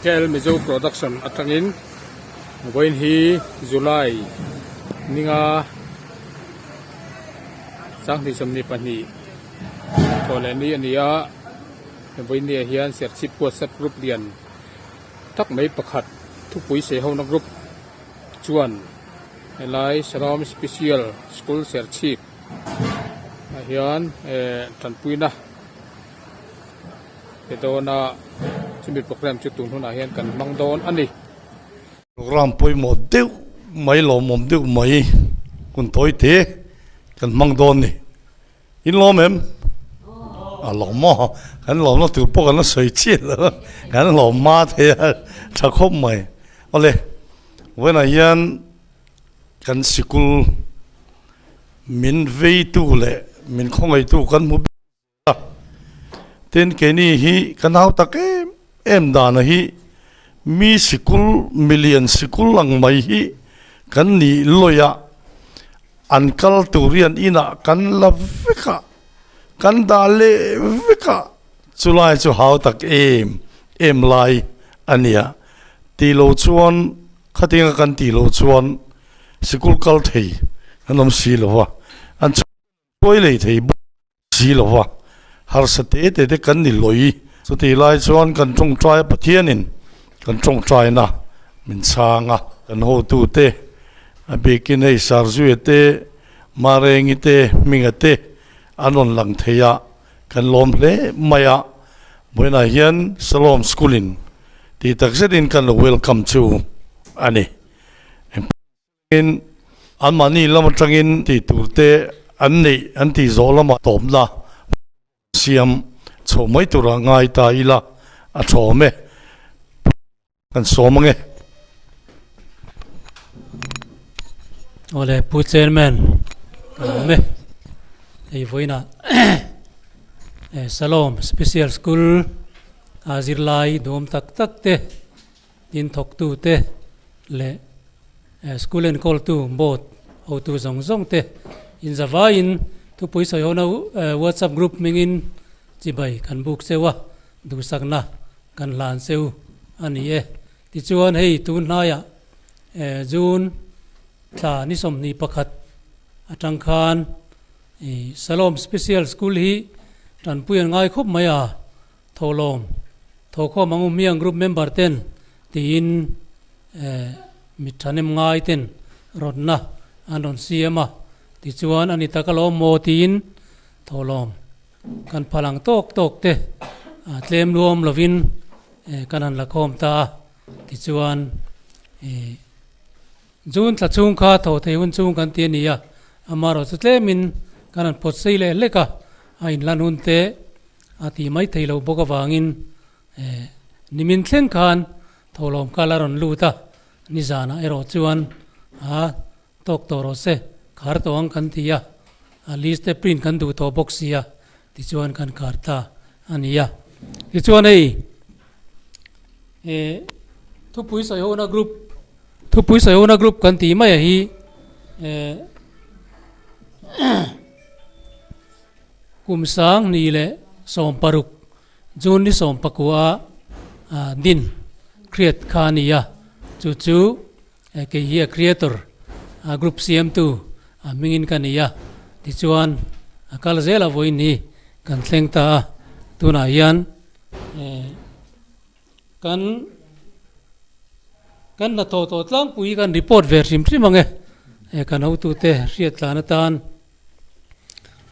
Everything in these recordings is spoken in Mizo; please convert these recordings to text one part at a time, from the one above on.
KL Mizo Production atangin vawiin hi July ninga sanghnih 22 thawh leh ni a ni a vawiin ni ah hian Serchhip WhatsApp group lian tak mai pakhat thupui saihona group chuan helai Sarawm Special School Serchhip ah hian eh tanpuina pe dawn a chumi programme chu tun hunah hian kan hmang dawn a ni. Programme pawimawh deuh mai lawmawm deuh mai hun tawi te kan hmang dawn ni. In lawm em? A lawm maw? Kan lawmna tur pawh kan la sawi chiah lo a, kan lawm hma thei a tha khawp mai. Awle, vawiinah hian kan sikul min veitu leh min khawngaitu kan hmu bik a, tin keini hi ka nau tak em em dana hi mi sikul milian sikul ang mai hi kan nih lawih a. An kal tur hian inah kan la vek a, kan dah leh vek a, chulai chu hau tak em em lai a nia. Tih lo chuan khatinga kan tih loh chuan sikul kal thei an awm si lo va, an chhuai lei thei bawk si lo va, harsa te te te kan ni lawi. Chutih lai chuan kan tawngtai a Pathianin kan tawngtaina min chhang a, kan hotute a bikin hei Sarzuia te, Marengi te, Hminga te an rawn lang thei a, kan lawm hle mai a. Vawiinah hian Shalom School-in tih takzetin kan lo welcome chu a ni. In anmahni lam atangin tih tur te an neih an tih zawh lamah tawpna siam chhoh mai turah ngai ta ila a thawm e. Kan sawm ange. Awle Pu Chairman ka awm e. Hei vawiinah Salom Special School a zirlai duhawm tak tak te Tin thawktute leh school enkawltu board hotu zawng zawng te inzavaiin thupui sawihona WhatsApp group hmingin chibai kan buk cheu a, duhsakna kan hlan cheu a ni e. Tichuan hei tun hnaiah June thla ni 21 atang khan Salom Special School hi tanpui an ngai khawp mai a, Thawhlawm, Thawkhawm ang u hmiang group member ten tiin mi thahnem ngai ten rawtna an rawn siam a, tichuan a ni tak alawm maw tiin thawhlawm kan phal ang tawk tawk te tlem luam lovin kan han la khawm ta a, tichuan June thla chhung kha tho thei hun chhung kan ti a ni a, amaherawh chu tlemin kan han phawt sei leh hlek a, a inlan hun te a ti mai thei lo bawk avangin nimin thleng khan thawhlawm kal a rawn lut a, nizanah erawh chuan a tawk tawh rawh se, khar tawh ang kan ti a, a list te print kan duh tawh bawk si a, tichuan kan khar ta a ni a. Tichuan hei thupui sawihona group Thupui Sawiona Group kan tih mai a hi kum 2016 June ni 19 a din create kha a ni a, chu chu kei hi a creator a group siamtu a hmingin ka ni a, tichuan a kal zel a vawiin hi kan thleng ta a, tunah hian Kan kan hnathawh tawh tlangpui kan report ve hrim hrim ang e, he kan hotute hriat tlan atan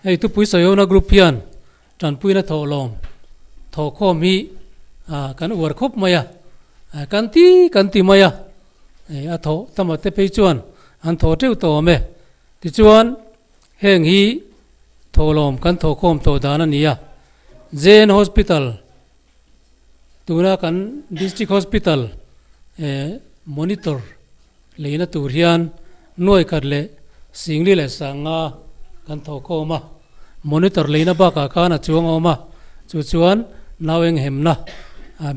hei thupui sawiona group hian tanpuina thawhlawm thawhkhawm hi ah kan uar khawp mai a, kan ti kan ti mai a, a thawh tama te phei chuan an thawh teuh tawh awm e, tichuan heng hi thawhlawm kan thawhkhawm tawh dan a ni a, Zen Hospital. Tuna kan District Hospital monitor leina tur hian nuai khat leh singli leh sanga kan thaw khawm a, monitor leina bakah khan a chuang awm a, chu chuan nau enghemna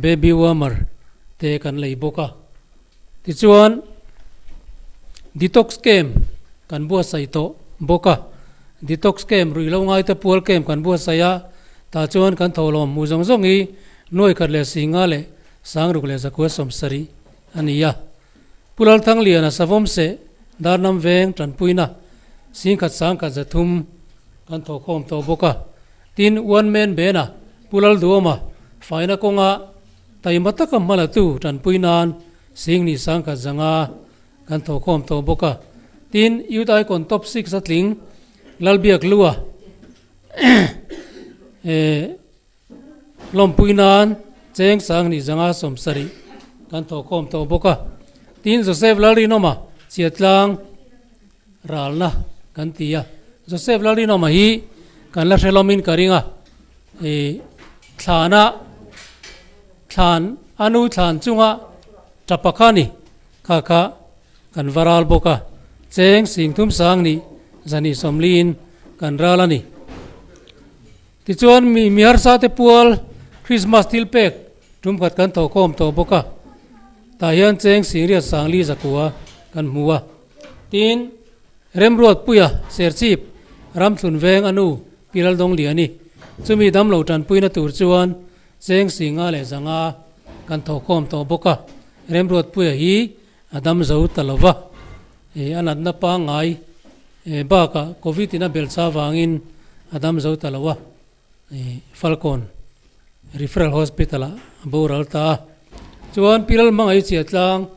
baby warmer te kan lei bawk a. Tichuan detox camp kan buatsaih tawh bawk a, detox camp ruihhlo ngaite pual camp kan buatsaih a, tah chuan kan thawhlawm hmuh zawng zawng hi nuai khat leh singa leh Sangruk leh zakua 70 a ni a. Pu Lalthangliana Savawm seh Darnam veng tanpuina 10,000 1,300 kan thawhkhawm tawh bawk a. Tin, One Man Band-a Pu Lalduama faina kawnga taima taka hmalatu tanpui nan 2,000 1,500 kan thawhkhawm tawh bawk a. Tin, Youth Icon Top 6 a tling Lalbiak Lua eh Lawmpui nan cheng 2570 kan thawhkhawm tawh bawk a. Tin, Joseph Lalrinawma Chiatlang ralna kan ti a. Joseph Lalrinawma hi kan la hre lawmin ka ring a. Ih thlana thlan a nu thlan chunga tapa kha ni kha kha kan va ral bawk a. Cheng 32,240in kan ral a ni. Tichuan, mi mi harsa te pual Krismas thil pek tum khat kan thawhkhawm tawh bawk a, tah hian cheng 84,900 kan hmu a. Tin, Remruatpuia Serchhip Ramthlun veng a nu Pi Laldawng-Liani chumi damlo tanpuina tur chuan cheng 5,500 kan thawhkhawm tawh bawk a. Remruatpuia hi a dam zo ta lo va, a natna pangngai bakah Covid in a belhchah avangin a dam zo ta lo a, Falkawn Referral Hospital ah a boral ta a. Chuan Pi Lalhmangaih Chiatlang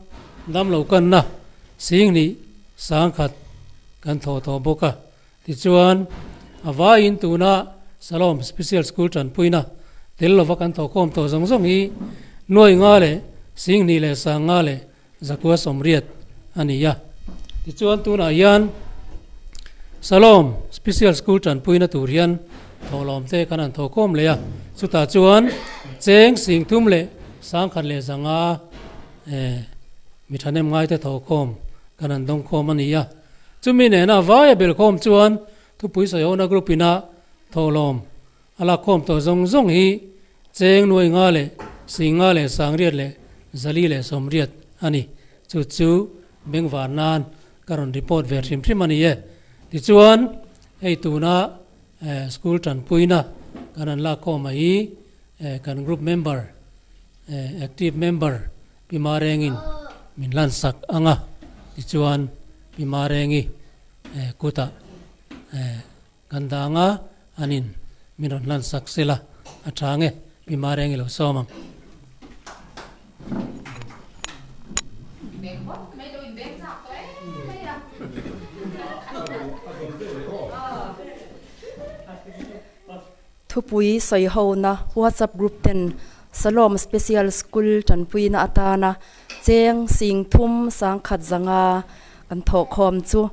dam lo kanna 21,000 kan thawh tawh bawk a. Tichuan, a vaiin tuna Salom Special School tanpuina tel lova kan thawhkhawm tawh zawng zawng hi nuai nga leh 2,000 leh 500 leh 180 a ni a. Tichuan, tunah hian Salom Special School tanpuina tur hian thawhlawm te kan han thawhkhawm leh a. Chutah chuan cheng 3,000 leh 1,100 mi thahnem ngaite thawhkhawm kan han dawngkhawm a ni a. Chumi nena vaia belkhawm chuan thupui sawihona group ina thawhlawm a lakkhawm tawh zawng zawng hi cheng nuai nga leh 500 leh 800 leh 480 a ni. Chu chu bengvar nan ka rawn report ve hrim hrim a ni e. Tichuan hei tuna school tanpuina kan han lakkhawm a hi kan group member active member Pi Marengin min lansak ang a, tichuan Pi Marengi kutah kan dang a, anin min rawn lansak sela a tha nge Pi Marengi lo sawm ang. Thupui sawihona WhatsApp group ten Salom Special School tanpuina atana cheng 31,500 kan thawhkhawm chu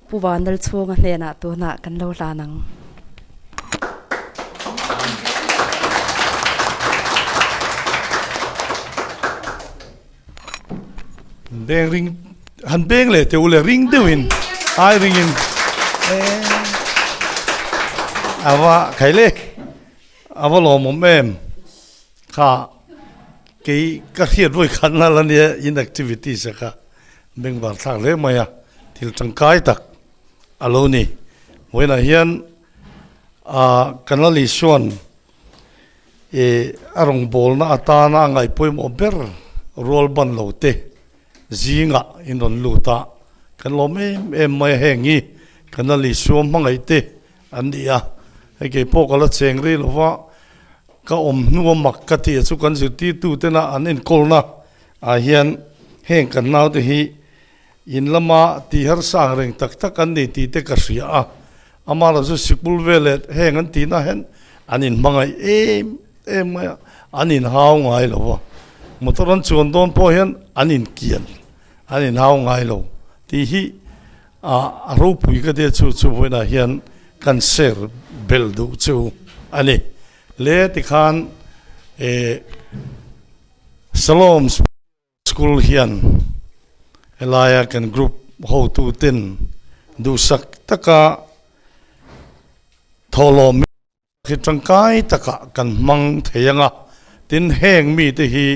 Pu Vanal chhunga hnenah tunah kan lo hlan ang. Beng ring han beng leh teh u le ring deuhin ai ringin ava khai le ava lawmawm em kha kei ka hriat vawi khat na la nia in activities a kha beng var thlak hle mai a thil tangkai tak a lo ni vawiinah hian ah kan la Lisuan I a rawngbawlna atana a ngaih pawimawh ber rual ban lo te zingah in rawn lut a, kan lawm em em mai a, heng hi kan la Isua hmangaih te an ni a, hei kei pawh ka la cheng rei lo va, ka awm hnu a mak ka tih chu kan zirtirtu tena an enkawlna ah hian heng kan naute hi in lama tih harsa ang reng tak tak an ni tih te ka hria a, Amah chu sikul vel leh heng an tihna hian an inhmangaih em em mai a, an inhau ngai lo va, motor an chuan dawn pawh hian an inkian, an inhau ngai lo tih hi a ropui ka tia chu chu vawiinah hian kan share belh duh chu a ni. Le tikhan eh Salom. School hian helaia kan group hotu ten duhsak taka thawhlawm hi tangkai takah kan hmang thei ang a, tin heng mite hi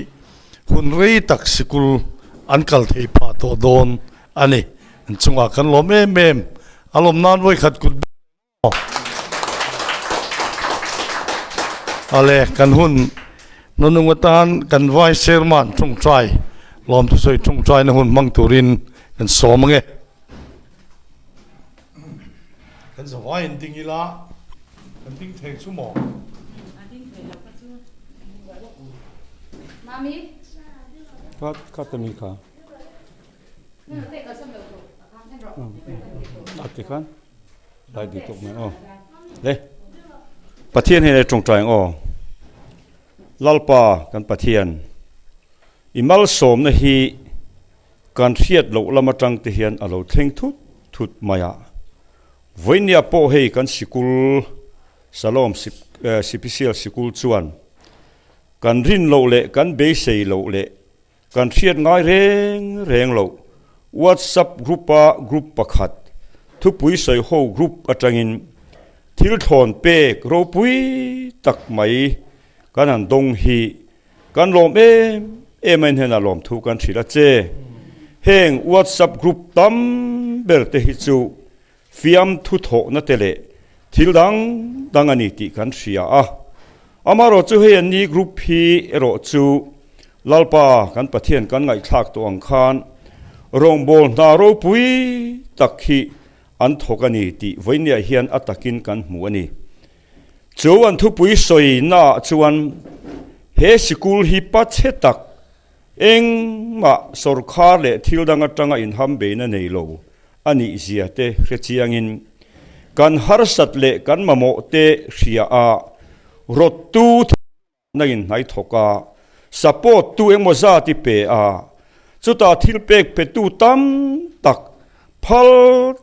hun rei tak sikul an kal thei phah tawh dawn a ni. An chungah kan lawm em em a lawm nan vawikhat kut Ale kan hun. Nunung atan kan Vice Chairman tawngtai lawmthusawi tawngtaina hun hmang turin kan sawm ange. Kan zavai in ding ila, kan ding thei chu maw? Kha mi kha. A ti khan lai di tuk mai aw. Le Pathian hian e tawngtai ang aw. Lalpa kan Pathian i malsawmna hi Kan hriat loh lam atang te hian a lo thleng thut thut mai a. Vawinia pawh hei kan sikul Salom Sipisial Sikul chuan kan rin loh leh kan beisei loh leh kan hriat ngai reng reng loh WhatsApp group-a group pakhat thupui sawi ho group atangin thil thlawn pek ropui tak mai kan han dawng hi Kan lawm em em a in hnenah lawmthu kan hrilh a che. Heng WhatsApp group tam ber te hi chu fiamthu thawhna te leh thil dang dang a ni tih kan hria a. Amaherawh chu hei an ni group hi erawh chu Lalpa kan Pathian kan ngaihthlak tawh ang khan rawngbâwl hna ropui tak hi an thawk a ni tih vawinia hian a takin kan hmu a ni. Chu an thupui sawina ah chuan he sikul hi pa chhe tak engmah sawrkhar leh thil dang atanga inhambeina nei lo a nih zia te hre chiangin kan harsat leh kan mamawh te hria a rawttu Na in hnai thawk a, support tu engmaw zat i pe a, chutah thil pek petu tam tak, phal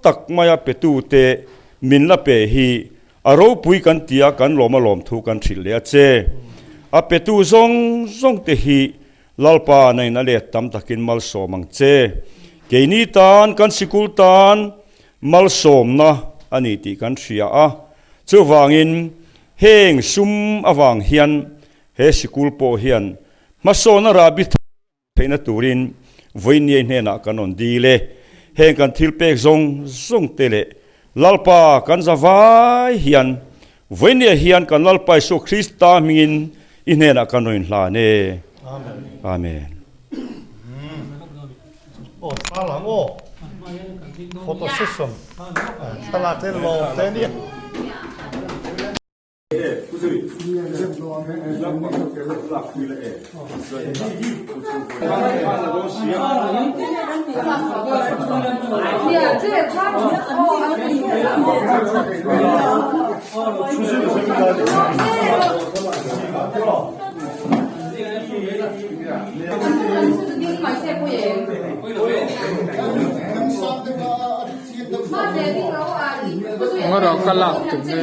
tak maia petu te min la pe hi a ropui kan ti a, kan lawm a lawm thu kan hrilh leh a che. A petu zawng zawng te hi Lalpa na in a let tam takin malsawm ang che. Keini tan, kan sikul tan malsawmna a ni tih kan hria a, chuvangin Heng sum avang hian he sikul pawh hian hmasawna rahbi theihna turin Vawiiniai hnenah kan rawn dil e. Heng kan thil pek zawng zawng te leh Lalpa kan za vai hian Vawiiniai hian kan Lalpa Isua Krista hmingin i hnenah kan rawn inhlan e. Amen. Aw thla lang aw. Photo session. Thla te lawm te nia. Ngawrh ka lak tum hi.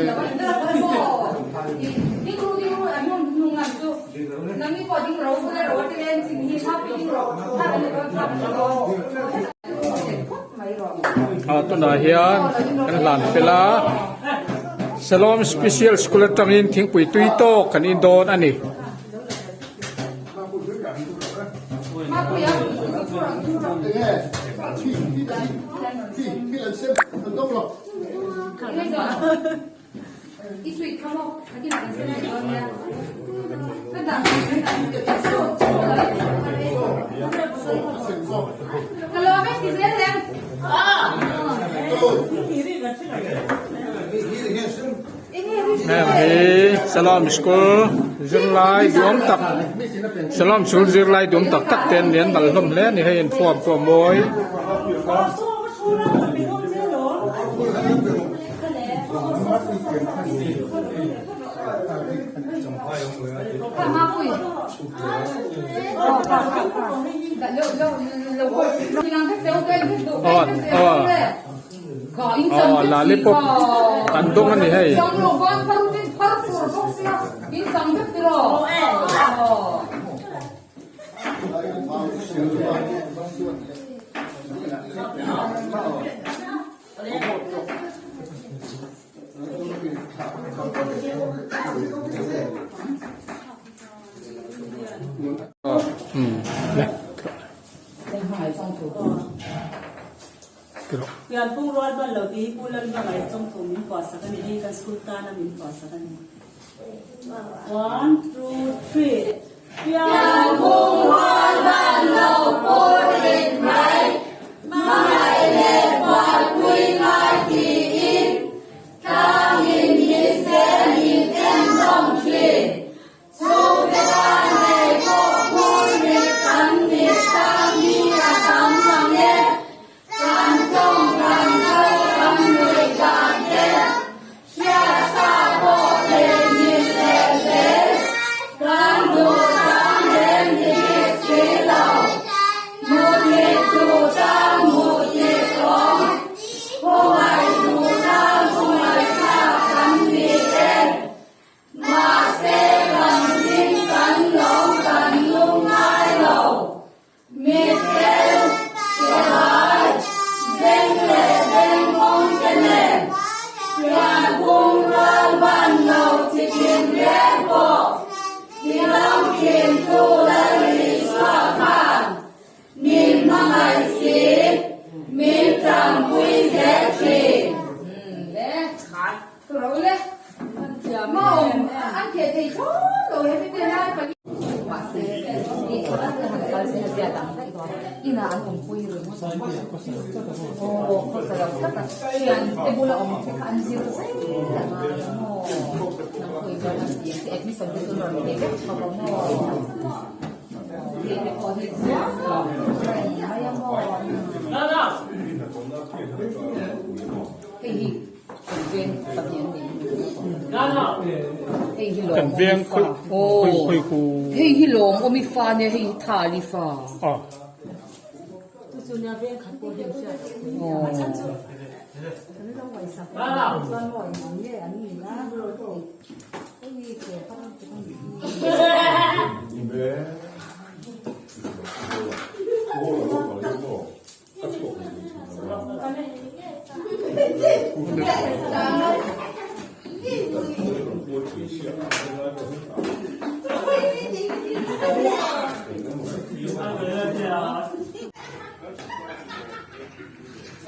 Ah tunah hian kan hlan fel a Salom Special School atangin thingpui tui tawk kan in dawn a ni. Heng hi Salam School zirlai duam tak Salam School zirlai duam tak tak te an ni an dal hlawm hle a ni hei an form pawh a mawi. Aw lollipop an dawng a ni hei. Pianpung rual ban lo tih hi Pu Lalhmangaih chawngthu min puahsak a ni hi kan school tana min puahsak a ni. One, two, three. Pianphung rual ban lo pur rit mai, hmangaih leh buaipui ngai tiin tlangin nise min entawn thin. Chhungte tan ngei pawh phur rit kan nih chang hi a tam mang e. Kan tawng kan tho kan nuih dan te, hriatsa pawh theihnghilh leh zel, kan duhsang reng ni bik si lo. Muthilh duh tan muthilh awm, khawngaih duh tan khawngaihthlak kan ni e. Mahse kan hlim kan lawm kan lungngai lo. Mittel, Sehai, Zeng leh Bengkawng te nen pianphung rual ban lo chikim reng pawh tilang thintu Lal Isua khan min hmangaih si, min tanpui zel thin. Kan veng khawi khawi ku. Hei hi lawm awm i fa nia hei hi thal i fa. Ah.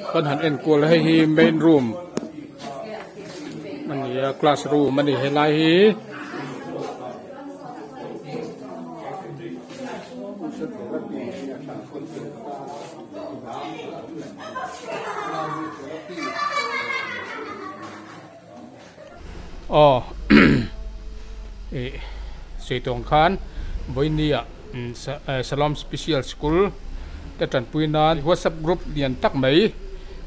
Kan han enkual hei hi main room a ni a class room a ni helai hi. Aw ih sawi tawng khan vawinia Salom Special School te tanpui nan WhatsApp group lian tak mai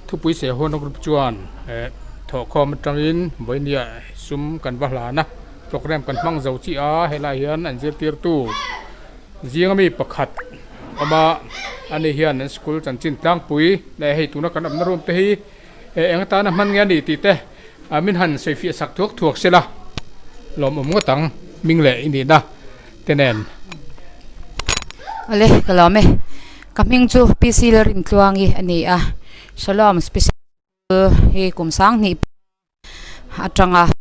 thupui sehawna group chuan eh thawhkhawm atangin vawinia sum kan va hlan a program kan hmang zo chiah a helaiah hian an zirtirtu. Zinga mi pakhat awm a, ani hian an school chanchin tlangpui leh hei tuna kan awmna room te hi eng atana hman nge a ni tih te min han sawifiah sak thuak thuak se la lawmawm ngawt ang hming leh i nihna te nen. Awle ka lawm e, ka hming chu PC Lalrintluangi a ni a, Shalom Special hi kum sang hnih atanga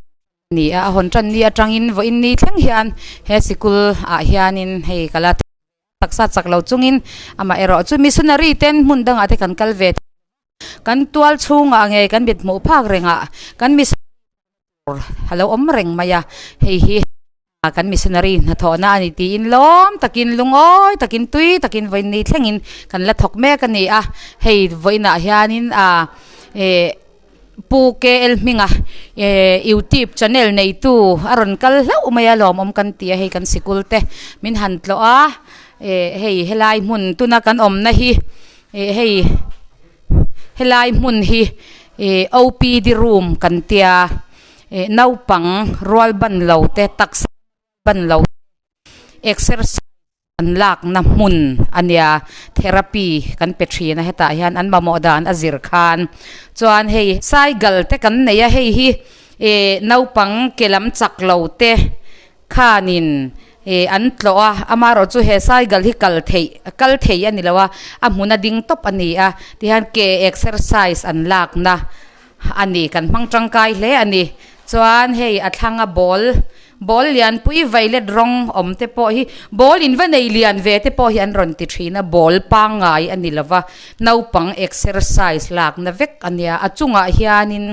ni a, a hawn tan ni atangin vawiin ni thleng hian he sikul ah hianin hei ka la taksa chak lo chungin amah erawh chu missionary ten hmun dangah te kan kal ve kan tual chhungah nge kan mit hmuh phak rengah kan a lo awm reng mai a hei hi kan missionary hnathawhna a ni tiin lawm takin lungawi takin tui takin vawiin ni thlengin kan la thawk mek a ni a hei vawiinah hianin ah eh Pu KL hminga eh youtube channel neitu a rawn kal hlauh mai a lawmawm kan ti a hei kan sikul te min han tlawh a eh hei helai hmun tuna kan awmna hi eh hei helai hmun hi eh OPD room kan tia eh naupang rual ban lo te taksa ban lo exercise an lakna hmun a nia therapy kan pe thin a hetah hian an mamawh dan a zir khan chuan hei cycle te kan nei a hei hi eh naupang ke lam chak lo te khanin eh an tlawh a amaherawh chu he cycle hi kal theih kal thei a ni lo a a hmun a ding tawp a ni a tihian ke exercise an lakna a ni kan hmang tangkai hle a ni chuan hei a thlanga ball ball lianpui violet rawng awm te pawh hi ball in va nei lian ve te pawh hi an rawn ti thin a ball pangngai a ni lova naupang exercise lakna vek a nia a chungah hianin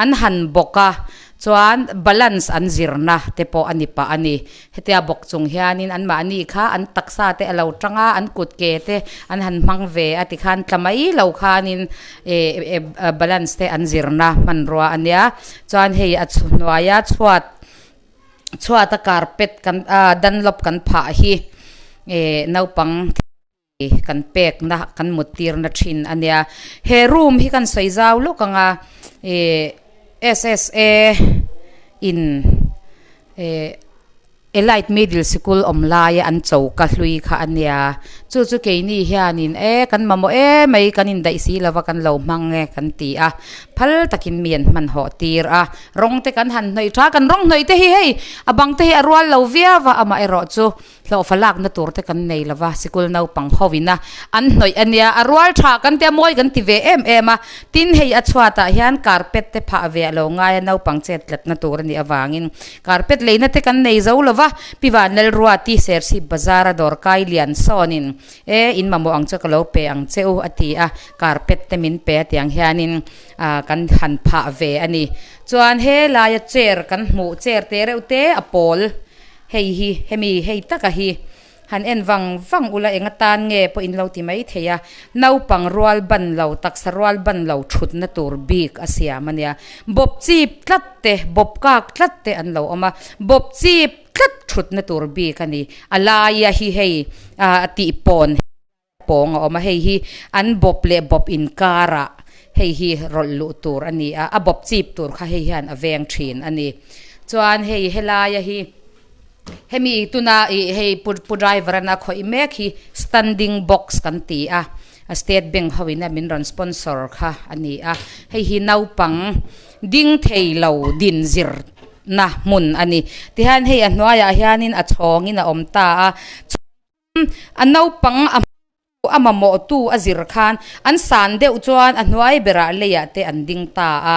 an han bawk a. Chuan balance an zirna te pawh a ni pah a ni. Hetia bawk chung hianin anmahni kha an taksa te a lo tang a, an kut ke te an han hmang ve a tikhan tla mai lo khanin eh balance te an zirna hmanrua a nia. Chuan hei a hnuaia chhuat chhuata carpet kan ah dunlop kan phah hi eh naupang kan pekna kan mut tirna thin a nia. He room hi kan sawi zau lawk ang a ih S_S_A in eh Elite Middle Sikul awm laia an choka hlui kha a nia. Chu chu keini hianin e kan mamawh emai kan indaih si lova kan lo hmang e kan ti a, phal takin mi an hmanhawh tir a. Rawng te kan han hnawih tha, kan rawng hnawih te hi hei a bang te hi a rual lo viau a, amaherawh chu Hlawhfa lakna tur te kan nei lova, sikul naupang ho ina an hnawih a nia, a rual tha kan tia mawi kan ti ve em em a, tin hei a chhuatah hian carpet te phah ve a lo ngai a, naupang chet tlatna tur a nih avangin carpet leina te kan nei zo lova, Pi Vanlalruati Serchhip Bazar a dawrkai lian sawnin e in mamawh ang chu ka lo pe ang che u a ti a, carpet te min pe a tiang hianin kan han phah ve a ni. Chuan helaia chair kan hmuh chair te reuh te a pawl. Hei hi, hemi hei taka hi han en vang vang ula eng atan nge pawh in lo ti mai thei a, naupang rual ban lo, taksa rual ban lo thutna tur bik a siam a nia. Bawp chip tlat te, bawp kak tlat te an lo awm a, bawp chip tlat thutna tur bik a ni. A laia hi hei a tih pawn pawng a awm a, hei hi an bawp leh bawp inkarah hei hi rawlh luh tur a ni a, a bawp chip tur kha hei hian a veng thin a ni. Chuan hei helaia hi hemi tuna ih hei pu pu driver ana khawih mek hi standing box kan ti a, a state bank ho ina min rawn sponsor kha a ni a, hei hi naupang ding thei lo din zir na hmun a ni. Tihian hei a hnuaiah hianin a chhawngin a awm ta a. A naupang a a mamawhtu a zir khan an san deuh chuan a hnuai berah leiah te an ding ta a,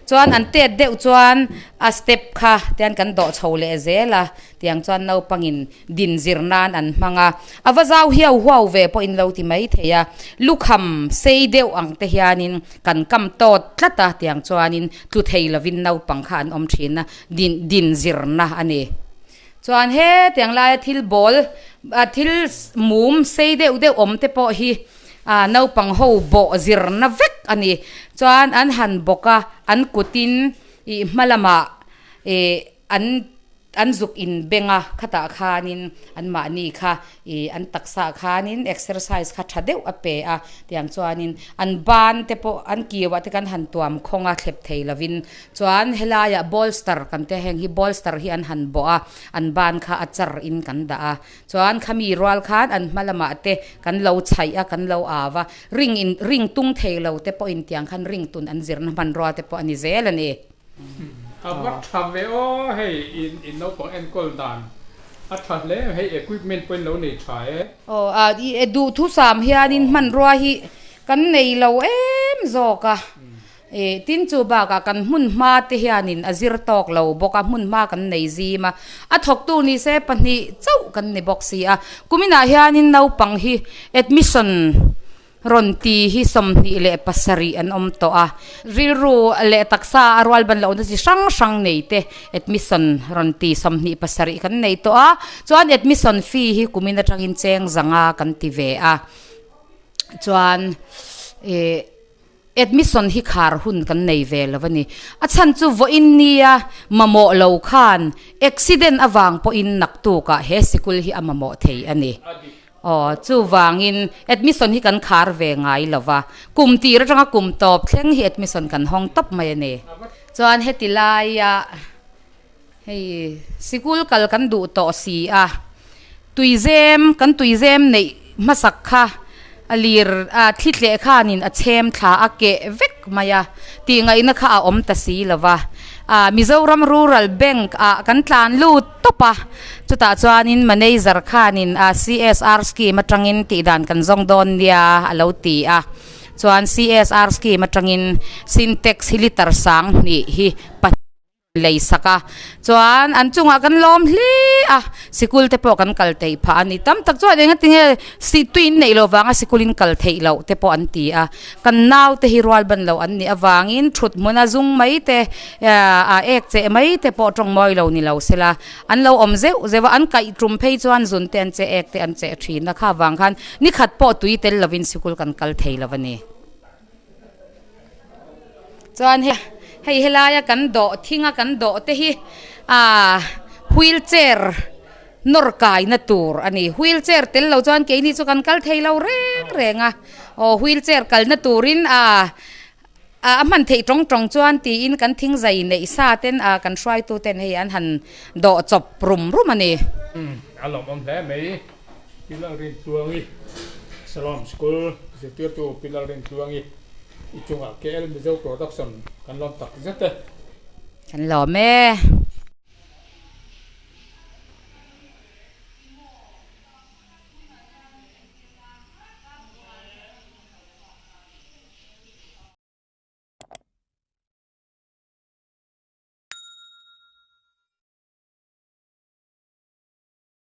chuan an tet deuh chuan a step kha tian kan dawh chho leh zel a, tiang chuan naupangin din zir nan an hmang a, a va zau hiau huau ve pawh in lo ti mai thei a, lukham sei deuh ang te hianin kan kam tawt tlat a, tiang chuanin tlu thei lovin naupang kha an awm thin a, din din zirna a ni. Chuan hetiang laia thil bawl ah thil mum sei deuh deuh awm te pawh hi ah naupang ho bawh zirna vek a ni. Chuan an han bawk a, an kutin ih hma lamah ih an an zuk in beng a, khatah khanin anmahni kha ih an taksa khanin exercise kha tha deuh a pe a, tiang chuanin an ban te pawh an kiu ah te kan han tuam khawng a thlep thei lovin Chuan helaiah bolster kan tia heng hi bolster hi an han bawh a, an ban kha a char in kan dah a. Chuan khami rual khan an hma lamah te kan lo chhaih a, kan lo au a, ring in ring tung thei lo te pawhin tiang khan ring tun an zirna hmanrua te pawh a ni zel a ni. A va tha ve aw hei in in naupang enkawl dan a tha hle hei equipment pawhin lo nei tha e. Aw a i duhthusam hianin hmanrua hi kan nei lo em zawk a. Ih, tin chu bakah kan hmun hma te hianin a zir tawk lo bawk a, hmun hma kan nei zim a, a thawktu ni se pahnih chauh kan ni bawk si a. Kuminah hianin naupang hi admission rawn ti hi 27 an awm tawh a, rilru leh taksa a rual ban lohna chi hrang hrang nei te admission rawn ti 27 kan nei tawh a, chuan admission fee hi kumin atangin cheng zanga kan ti ve a, chuan ih. Admission hi khar hun kan nei ve lo a ni. A chhan chu vawiin nia mamawh lo khan accident avang pawhin naktukah he sikul hi a mamawh thei a ni. Aw, chuvangin admission hi kan khar ve ngai lo va, kum tir atanga kum tawp thleng hi admission kan hawng tawp mai a ni. Chuan heti laia hei sikul kal kan duh tawh si a, tuizem kan tuizem neih hmasak kha a lir a thli tleh khanin a chhem thla a keh vek mai a tih ngaihna kha a awm ta si lo va, ah Mizoram Rural Bank ah kan tlan lut tawp a, chutah chuanin manager khanin ah C_S_R scheme atangin tih dan kan zawng dawn nia a lo ti a, chuan C_S_R scheme atangin Sintex hi liter 2000 hi. Lei sak a, chuan an chungah kan lawm hle a, sikul te pawh kan kal theih phah a ni. Tam tak chuan enga tinge si tui in neih loh vanga sikul in kal theih loh te pawh an ti a, kan nau te hi rual ban loh an nih avangin thut hmuna zung mai te ah ek cheh mai te pawh tawng mawi lo ni lo sela, an lo awm zeuh zeuh a, an kaih tum phei chuan zun te an che ek te an cheh thin a, kha vang khan ni khat pawh tui tel lovin sikul kan kal thei lo a ni. Chuan hei hei helaia kan dawh thinga kan dawh te hi aaa wheel chair nawr kaina tur a ni wheel chair tel lo chuan keini chu kan kal thei lo reng reng a aw wheel chair kalna turin aaa a hman theih tawng tawng chuan tiin kan thing zai neih sa ten a kan hruaitu ten hei an han dawh chawp rum rum a ni. A lawmawm hle mai. Pi Lalrintluangi, Shalom School zirtirtu Pi Lalrintluangi i chungah KL Mizo Production kan lawm tak zet e. Kan lawm e.